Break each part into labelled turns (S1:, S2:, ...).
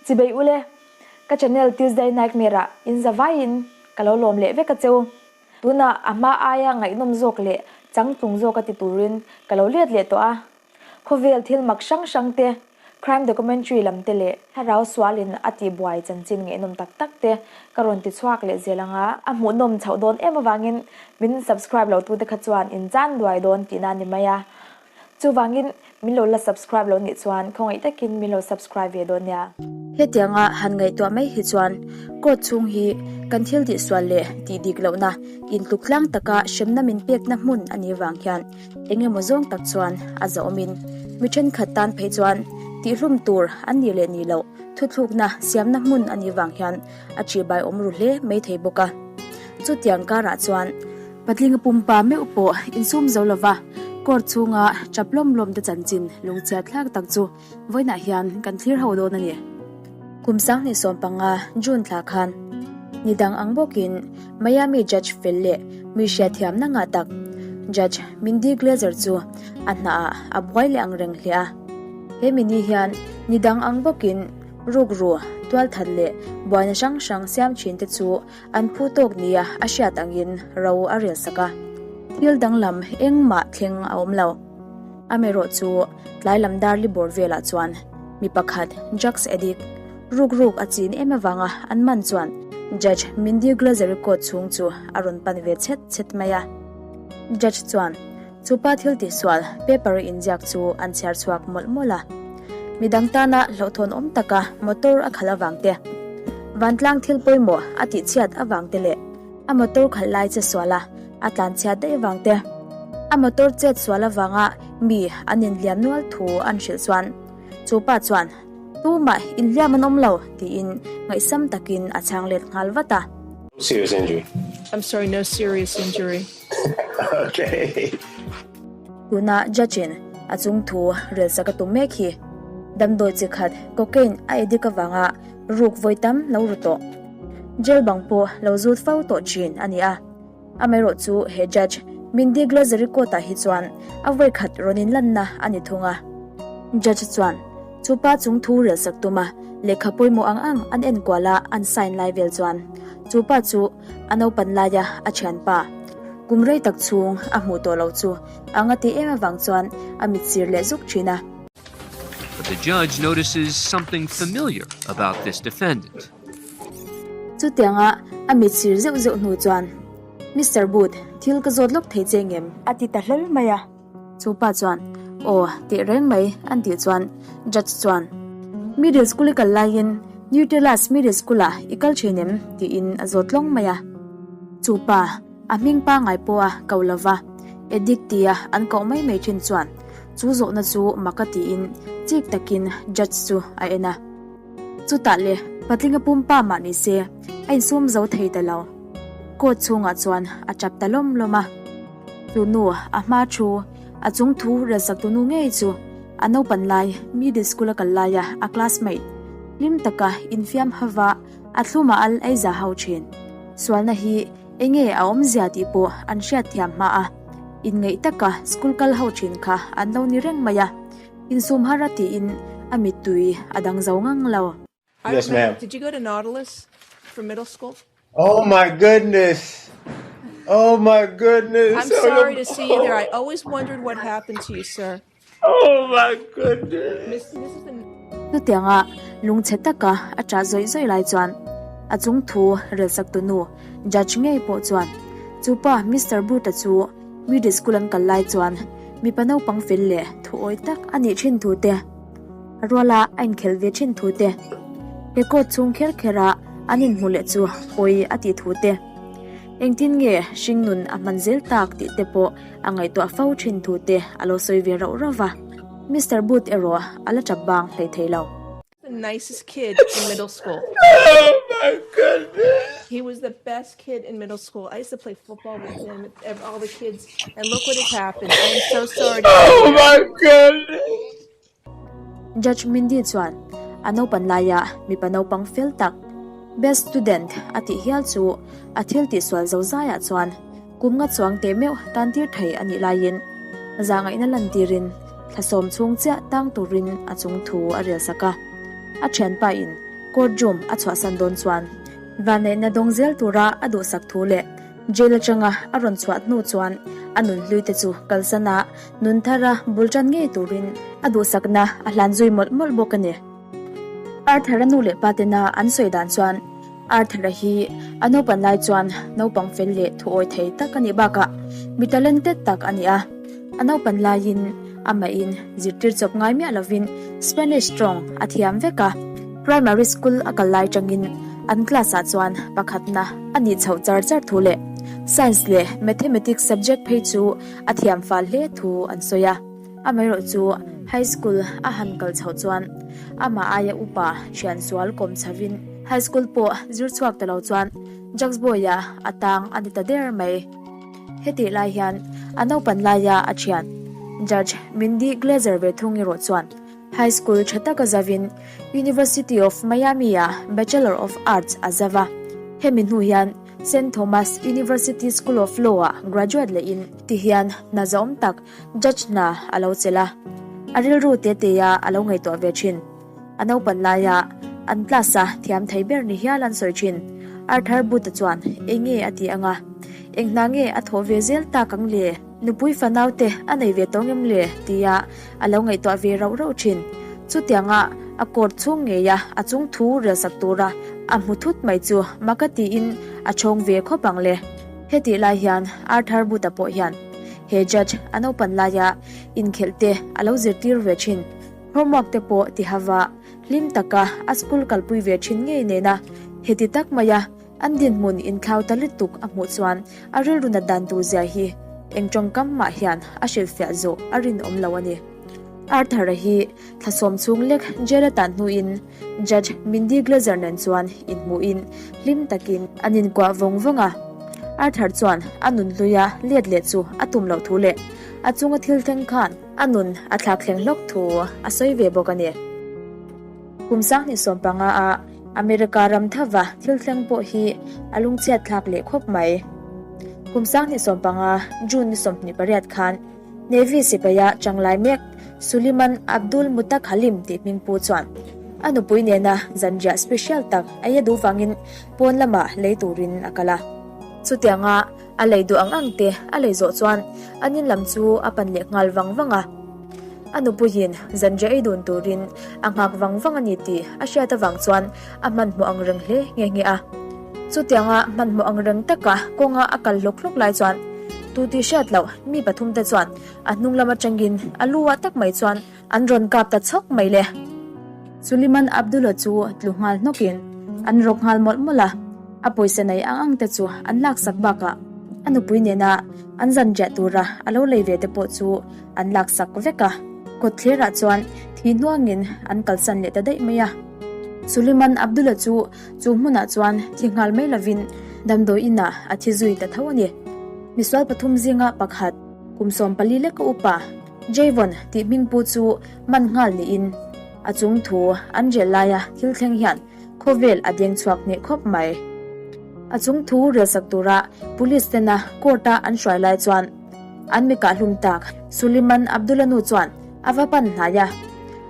S1: Chibei ule, ka channel Tuesday Nightmare ah in za vaiin ka lo lawm leh vek a cheu. Tunah a hma aia ngaihnawm zawk leh changtlung zawk a ti turin ka lo let leh tawh a. Khawvel thil mak hrang hrang te, crime documentary lam te leh thlarau sualin a tihbuai chanchin ngaihnawm tak tak te ka rawn ti chhuak leh zel ang a. A hmuhnawm chhoh dawn em avangin min subscribe lo tute kha chuan in chan duai dawn tihna a ni mai a. Chuvangin min lo la subscribe lo nih chuan khawngaih takin min lo subscribe ve dawn nia.
S2: Hetianga han ngaihtuah mai hi chuan court chhung hi kan thil tihsual leh tih dik lohna intluk tlang taka hremna min pekna hmun a nih vang hian eng emaw zawng tak chuan a zahawmin mi thenkhat tan phei chuan tihhlum tur an nih leh nih loh thuthlukna siamna hmun a nih vang hian a ṭihbai awm ru hle mai thei bawk a. Chutiang karah chuan. Patling a pumpa meuh pawh insum zo lova court chhunga tap lawm lawm te chanchin lungchhiat thlak tak chu vawiinah hian kan thlir ho dawn a ni. Kum 2015 June thla khan ni dang ang bawkin Miami Judge fel leh mi hriatthiamna ngah tak Judge Mindy Glazer chu a hnaah a buai leh ang reng hle a. He mi ni hian ni dang ang bawkin rukru, tualthat leh buaina hrang hrang siam thin te chu An phu tawk nia a hriat angin ro a rel sak a, thil danglam engmah thleng a awm lo. Amaherawh chu tlai lam dar libawr velah chuan mi pakhat drugs addict ruk ruk a chin em avanga an man chuan Judge Mindy Glazer-i court chhung chu a rawn pan ve chhet chhet mai a. Judge chuan Chu pa thil tihsual paper inziak chu an chhiar chhuak mawlh mawlh a. Midang tana hlauhthawn awm taka motor a khalh avang te, vantlang thil pawimawh a tihchhiat avang te leh a motor khalh lai che suala a tlanchhiat daih avang te, a motor chet sual avanga mi an inhliam nual thu an hrilh chuan chu pa chuan tumah inhliam an awm lo tiin ngaihsam takin a chhang let nghal vat a.
S3: Serious injury.
S4: I'm sorry, no serious injury.
S3: Okay.
S2: Tuna judge in a chung thu rel sak a tum mek hi. Damdawi chi khat cocaine a addict avanga ruk vawi tam lo ru tawh. Jail bang pawh lo zut fo tawh thin a ni a. Amaherawh chu he judge Mindy Glazery court ah hi chuan a vawi khat rawn inlanna a ni thung a. Judge chuan Chu pa chung thu rel sak tum a, lehkha pawimawh ang ang an enkual a an sign lai vel chuan chu pa chu a naupan laia a thianpa kum rei tak chhung a hmuh tawh loh chu a nga ti em avang chuan a mit sir leh zuk thin a.
S5: But the judge notices something familiar about this defendant.
S2: Chutianga a mit sir zeuh zeuh hnu chuan, Mister Booth, thil ka zawt lawk thei che ngem?
S1: A ti ta hlawl mai a.
S2: Chu pa chuan, Aw, tih reng mai, an tih chuan Judge chuan, Middle school i kal laiin New Telas Middle School-ah i kal thin em? tiin a zawt tlawng mai a. Chu pa, a hming pangngai pawha ko lova Addict tia an koh mai mai thin chuan chu zawhna chu mak a tiin chik takin Judge chu a en a. Chutah le, patlinga pumpa mah ni se, a insum zo thei ta lo. Court chhungah chuan a tap ta lawm lawm a. Chu nu a hma thu, a chung thu relsak tu nu ngei chu a naupan lai middle school a kal laia a classmate hlim taka infiam hava a thluma al ei za ho thin. Sualna hi enge a awmzia tih pawh an hriat thiam hma a, inngeih taka school kal ho thin kha an lo ni reng mai a, insum har a tiin a mittui a dang zo ngang lo.
S3: Yes, ma'am.
S4: Did you go to Nautilus for middle school?
S3: Oh my goodness. Oh my goodness.
S4: I'm sorry to see you there. I always wondered what happened to you, sir.
S3: Oh my goodness.
S4: Miss, Mrs. The
S2: Chutianga lungchhe taka a ṭah zawih zawih lai chuan a chung thu relsak tu nu judge ngei pawh chuan chupa Mister Boot-a chu middle school an kal lai chuan mipa naupang fel leh thuawi tak a nih ṭhin thu te A ruala a inkhelh ve thin thu te, he court chhung kher kher a an inhmu leh chu pawi a tih thu te, engtin nge hringnun a hman zel tak tih te pawh a ngaihtuah fo thin thu te a lo sawi ve rauh rauh va. Mister Booth erawh a la tap bang hlei thei lo.
S4: The nicest kid in middle school.
S3: Oh my goodness.
S4: He was the best kid in middle school. I used to play football with him, all the kids, and look what has happened. I am so sorry to
S3: Oh my goodness.
S2: Judge Mindy chuan a naupan laia mipa naupang fel tak, best student a tih hial chu a thil tihsual zo zaiah chuan kum nga chuang teh meuh tan tir thei a nih laiin zahngaihna lantirin. thla sawm chhung chiah tang turin a chung thu a rel sak a. A thianpa in court room a chhuahsan dawn chuan vanneihna dawng zel tura a duhsak thu leh jail atanga a rawn chhuah hnu chuan a nun hlui te chu kalsan a nun thara bul tan ngei turin a duhsakna a hlan zui mawlh mawlh bawk a ni. Arthur-a nu leh pa tena an sawi dan chuan Arthur-a hi a naupan lai chuan naupang fel leh thuawi thei tak a nih bakah mi talented tak a ni a. A naupan laiin amahin zirtir chawp ngai miah lovin Spanish tawng a thiam vek a. Primary school a kal lai tangin an class ah chuan pakhatna a nih chhoh char char thu leh Science leh Mathematics subject phei chu a thiam fal hle thu an sawi a. Amaherawh chu High School a han kal chhoh chuan amah aia upa thian sual kawm chhovin High School pawh zir chhuak ta lo chuan Drugs Boy-a a tang a ni ta der mai. Hetih lai hian a naupan laia a thian Judge Mindy Glazer ve thung erawh chuan High School tha tak a zavin University of Miami-ah Bachelor of Arts a zav a. Hemi hnu hian Saint Thomas University School of Law-ah graduate lehin tihian hna zahawm tak Judge hna a lo chelh a, a rilru te te a a lo ngaihtuah ve thin. A naupan laia an class a thiam thei ber ni hial an sawi thin. Arthur Booth-a chuan eng nge a ti anga, eng hna nge a thawh ve zel tak ang le? Nupui fanau te a nei ve tawng em le? tia a lo ngaihtuah ve rauh rauh thin. Chutianga a court chhung ngeia a chung thu relsak tura a hmu thut mai chu mak a tiin a chhawng ve khawp ang le. Hetih lai hian Arthur Booth-a pawh hian He judge a naupan laia inkhelh te a lo zirtir ve thin. Homework te pawh ti hava hlim taka a school kalpui ve thin ngei nena heti tak maia an dinhmun inthlau ta lutuk a hmuh chuan a rilru nat dan tur zia hi eng tawngkam mah hian a hrilhfiah zawh a rinawm lo a ni. Arthur-a hi thla sawm chhung lek jail a tan hnuin Judge Mindy Glazer nen chuan inhmuhin hlim takin an inkuah vawng vawng a. Arthur chuan a nun hluia let leh chu a tum loh thu leh a chunga thil thleng khan a nun a thlak thleng hlawk thu a sawi ve bawk a ni. Kum sanghnih sawmpanga a America ram thava thil thleng pawh hi a lungchhiat thlak leh khawp mai. Kum sanghnih sawmpanga June ni 28 khan Navy sipaia changlai mek Suliman Abdul Mutak Halim tih hming pu chuan a nupui nena zanriah special tak a ia duh vangin pawn lamah lei turin a kal a. Chutianga a lei duh ang ang te a lei zawh chuan an in lam chu a pan leh nghal vang vang a. A nupuiin zanriah ei dun turin a nghak vang vang a ni tih a hriat avang chuan a hmanhmawh ang reng hle nghe nghe a. Chutianga hmanhmawh ang reng taka kawnga a kal hlawk hlawk lai chuan tu tih hriat loh mi pathumte chuan a hnung lam atangin a lu ah tak mai chuan an rawn kap ta chhawk mai le. Suliman Abdullah chu tlu nghal hnawkin an rawk nghal mawlh mawlh a, a pawisa nei ang ang te chu an laksak bakah a nupui nena an zanriah tura a lo lei ve te pawh chu an laksak vek a, kawtthlerah chuan thi hnuangin an kalsan leh ta daih mai a. Suliman Abdullah chu chu hmunah chuan thi nghal mai lovin damdawi inah a thi zui ta tho a ni. Misual pathum zinga pakhat, kum 14 leka upa Jayvon tih hmingpu chu man nghal niin a chung thu an rel laia thil thleng hian khawvel a deng chhuak hneh khawp mai. A chung thu relsak tura police tena court-a an hruai lai chuan an mi kahhlum tak Suliman Abdullah nu chuan a va pan hnai a.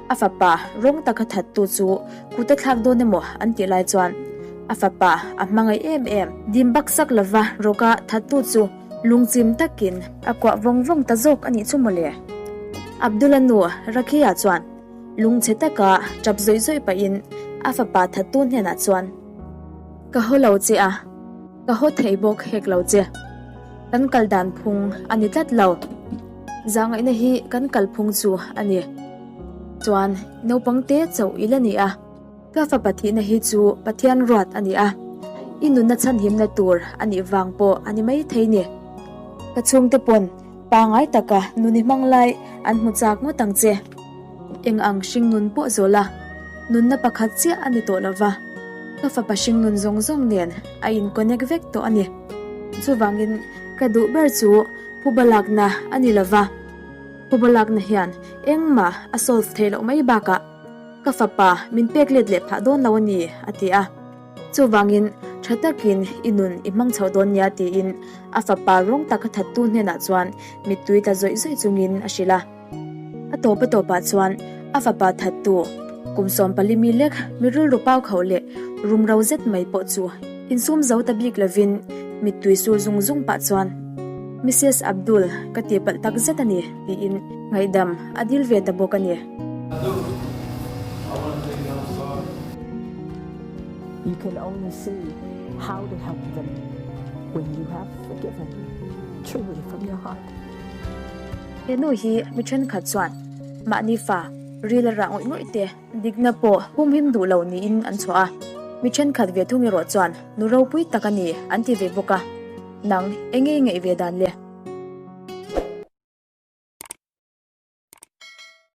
S2: A fapa rawng taka thattu chu kut a thlak dawn emaw an tih lai chuan a fapa a hmangaih em em. Dim baksak lova rawka thattu chu lungchim takin a kuah vawng vawng ta zawk a nih chu mawle. Abdullah nu Rakhia chuan lungchhe taka tap zawih zawih pahin a fapa thattu hnenah chuan, Ka haw lo che a, ka haw thei bawk hek lo che. Kan kal dan phung a ni tlat lo. Zahngaihna hi kan kalphung chu a ni. Chuan naupang te chauh i la ni a, ka fapa thihna hi chu Pathian ruat a ni a, i nunna chhanhimna tur a nih vang pawh a ni mai thei ni. Ka chhungte pawn pangai taka nun i hmang lai an hmu chak ngawt ang che. Eng ang hringnun pawh zawl a, nunna pakhat chiah a ni tawh lo va, ka fapa hringnun zawng zawng nen a in connect vek tawh a ni. Chuvangin ka duh ber chu phuba lakna a ni lo va, phuba lakna hian engmah a solve theih loh mai bakah ka fapa min pek let leh phah dawn lo a ni, a ti a. Chuvangin tha takin i nun i hmang chhoh dawn nia tiin a fapa rawng taka thattu hnenah chuan mittui tla zawih zawih chungin a hrilh a. A tawp a tawpah chuan a fapa thattu kum 14 mi lek mi rilru pau khauh leh rum ro zet mai pawh chu insum zo ta bik lovin mittui sur zung zung pah chuan Missus Abdul ka ti palh tak zet a ni tiin ngaihdam a dil ve ta bawk a ni.
S6: You can only see how to help them when you have forgiven truly from your heart.
S2: He nu hi mi thenkhat chuan mahni fa ril a rah ngawih ngawih te dikna pawh humhim duh lo niin an chhuah a, mi thenkhat ve thung erawh chuan nu ropui tak a ni an ti ve bawk a, nang enge i ngaih ve dan le?